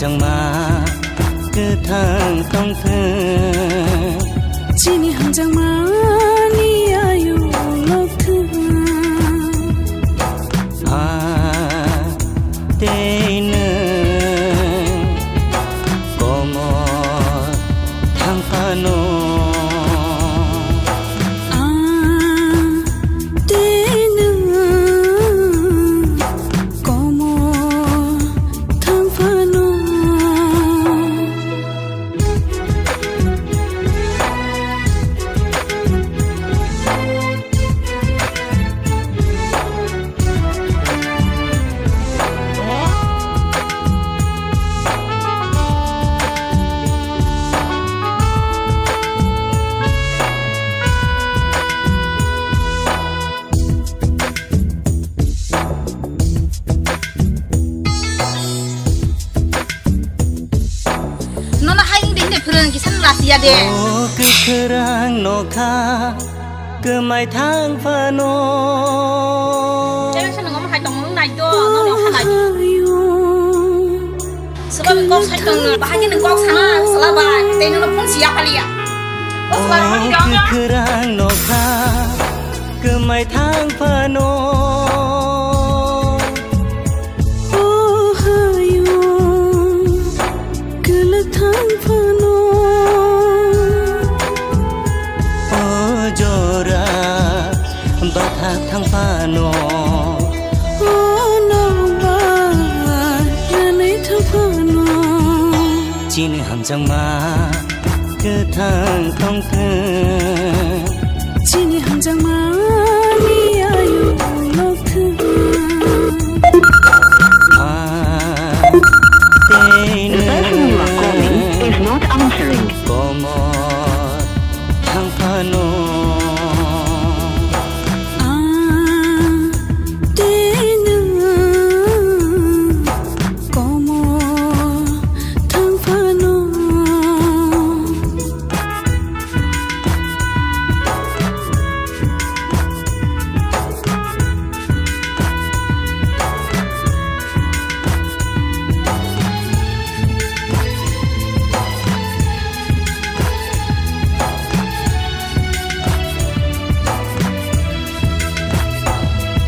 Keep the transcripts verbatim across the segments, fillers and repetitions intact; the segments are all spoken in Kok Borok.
Changma kwthang tongthwng. Chini hamjakmani ayuk lokthwng. Ah, tei nwng komor thang phano. Ah, tei nwng komor thang phano. Nono hai wngde hinde phwrwng kisa no lasiya de. O kwkhwrang nokha kwmai thang phano. Tei se nang omo hai tongmung nai do, nono ha nai. Swkang kok sai tong no, bahai ni kok sana sala bai, tei nono phone siya paliya. O swkang kwkhwrang nokha kwmai thang phano. O hayo, kwlwk thang phano. O jora, bathak thang phano. O nokbar, ranai thang phano. Chini hamjakma kwthang tongthwng. Chini hamjakmani ayuk lokthwng. Ah, tei nwng. The person you are calling is not answering. Komor thang phano. Ah, tei nwng. Komor thang phano.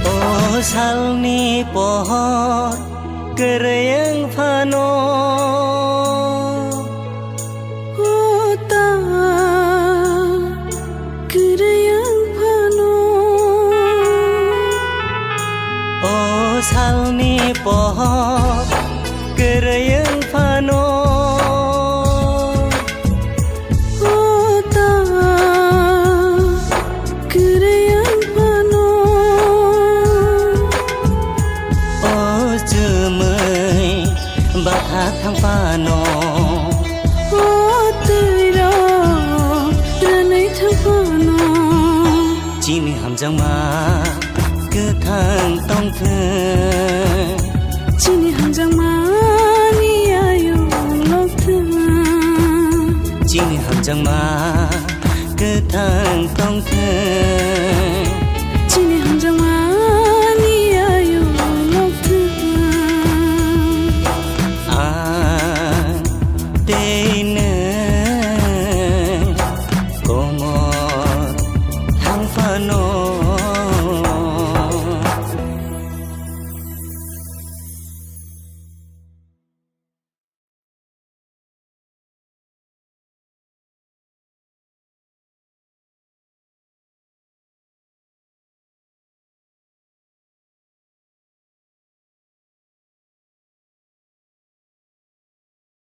O salni pohor kwrwi wng phano. O ta kwrwi wng phano. O salni pohor kwrwi wng phano. O ta kwrwi wng phano. O chumui bathak thang phano. O twirok ranai thang phano. Chini hamjakma kwthang tongthwng. Chini hamjakmani ayuk lokthwng. Chini hamjakma kwthang tongthwng.